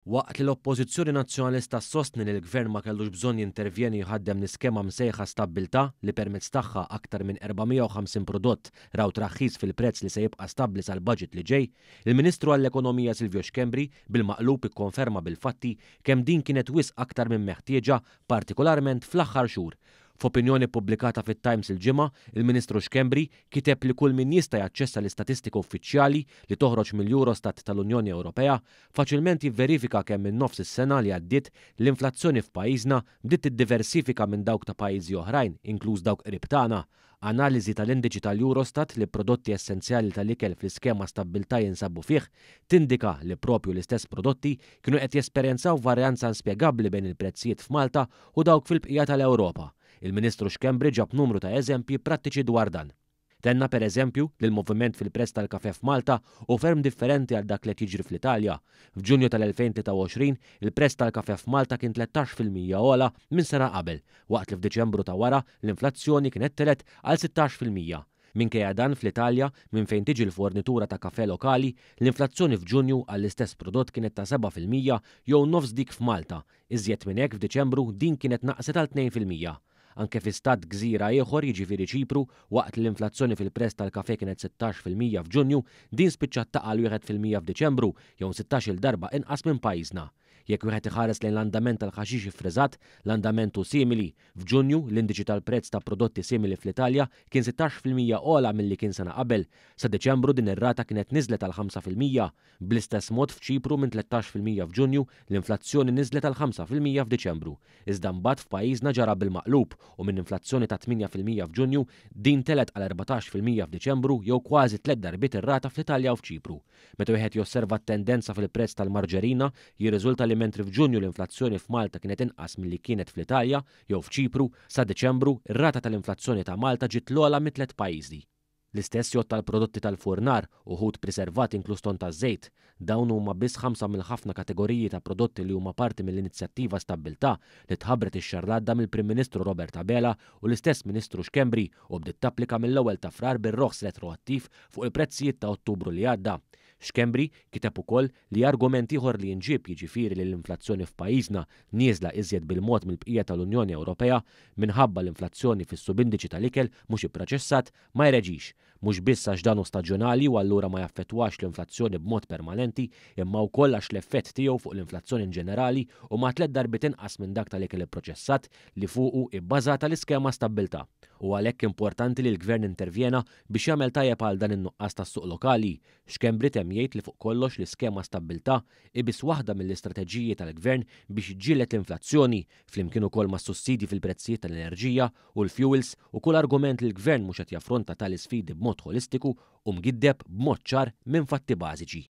Waqt li l-Oppożizzjoni Nazzjonalista ssostni li l-Gvern ma kellux bżonn jintervjeni jħaddem l-iskema msejħa Stabbiltà li permezz tagħha aktar minn 450 prodott raw traħħis fil-prezz li se jibqa' stabbli sal-budget li ġej, il-Ministru għall-Ekonomija Silvio Schembri bil-maqlub ikkonferma bil-fatti kemm din kienet wisq aktar minn meħtieġa partikolarment fl-aħħar xhur. F'opinjoni ppubblikata fit-Times il-Ġimgħa, il-Ministru Schembri kiteb li kull min jista' jaċċessa l-istatistika uffiċjali li toħroġ mill-Eurostat tal-Unjoni Ewropea faċilment jivverifika kemm minn nofs is-sena li għaddiet l-inflazzjoni f'pajjiżna bdiet tiddiversifika minn dawk ta' pajjiżi oħrajn inkluż dawk qrib tagħna. Analiżi tal-indiċi tal-Eurostat li prodotti essenzjali tal-ikel fl-iskema Stabbiltà jinsabu fih tindika li proprju l-istess prodotti kienu qed jesperjenzaw varjanza inspjegabbli bejn il-prezzijiet f'Malta u dawk fil-bqija tal-Ewropa. Il-Ministru Schembri ġab numru ta' eżempji prattiċi dwar dan. Tenna per eżempju li l-moviment fil-prezz tal-kafè f'Malta hu ferm differenti għal dak li qed jiġri fl-Italja. F'Ġunju tal-2023, il-prezz tal-kafè f'Malta kien 13% ogħla minn sena qabel, waqt li f'Diċembru ta' wara l-inflazzjoni kienet telgħet għal 16%. Minkejja dan, fl-Italja, minn fejn tiġi l-fornitura ta' kafè lokali, l-inflazzjoni f'Ġunju għall-istess prodott kienet ta' 7% jew nofs dik f'Malta. Iżjed minn hekk f'Diċembru din kienet naqset għal 2%. Anke fi stat gżira ieħor, jiġifieri Ċipru, waqt li l-inflazzjoni fil-prezz tal-kafè kienet 16% f'Ġunju, din spiċċat taqa' għal 1% f'Diċembru, jew sittax-il darba inqas minn pajjiżna. Jekk wieħed iħares lejn l-andament tal-ħaxix iffriżat, l-andament hu simili. F'Ġunju, l-indiċi tal-prezz ta' prodotti simili fl-Italja kien 16% ogħla milli kien sena qabel. Sa Diċembru din ir-rata kienet niżlet għal 5%. Bl-istess mod f'Ċipru minn 13% f'Ġunju, l-inflazzjoni niżlet għal 5% f'Diċembru. Iżda mbagħad f'pajjiżna ġara bil-maqlub u minn inflazzjoni ta' 8% f'Ġunju, din telgħet għal 14% f'Diċembru jew kważi tliet darbiet ir-rata fl-Italja u f'Ċipru. Meta wieħed josserva t-tendenza fil-prezz tal-marġerina, jirriżulta li mentri f'Ġunju l-inflazzjoni f'Malta kienet inqas milli kienet fl-Italja jew f'Ċipru, sa Diċembru, ir-rata tal-inflazzjoni ta' Malta ġiet l-ogħla mit-tliet pajjiżi. L-istess jgħodd għall-prodotti tal-furnar, uħud priservat inkluż tonn taż-żejt. Dawn huma biss ħamsa mill-ħafna kategoriji ta' prodotti li huma parti mill-inizjattiva Stabbiltà li tħabbret ix-xahar l-għadda mill-Prim Ministru Robert Abela u l-istess Ministru Schembri u bdiet tapplika mill-ewwel ta' Frar bir-roħs retroattiv fuq il-prezzijiet ta' Ottubru li għadda. Schembri kiteb ukoll li argument ieħor li jinġieb jiġifieri li l-inflazzjoni f'pajjiżna nieżla iżjed bil-mod mill-bqija tal-Unjoni Ewropea minħabba l-inflazzjoni fis-subindiċi tal-ikel mhux ipproċessat ma jreġix, mhux biss għax dan hu staġjonali u allura ma jaffettwax l-inflazzjoni b'mod permanenti imma wkoll għax l-effett tiegħu fuq l-inflazzjoni inġenerali huma tliet darbiet inqas minn dak tal-ikel ipproċessat li fuqu hi bbażata l-iskema Stabbiltà. Hu għalhekk importanti li l-Gvern intervjena biex jagħmel tajjeb għal dan in-nuqqas tas-suq lokali. Schembri temm jgħid li fuq kollox l-iskema Stabbiltà hi biss waħda mill-istrateġiji tal-Gvern biex jiġġieled l-inflazzjoni, flimkien ukoll mas-sussidji fil-prezzijiet tal-enerġija u l-fjuwils u kull argument li l-Gvern mhux qed jaffronta tali sfidi b'mod ħolistiku hu mgiddeb b'mod ċar minn fatti bażiċi.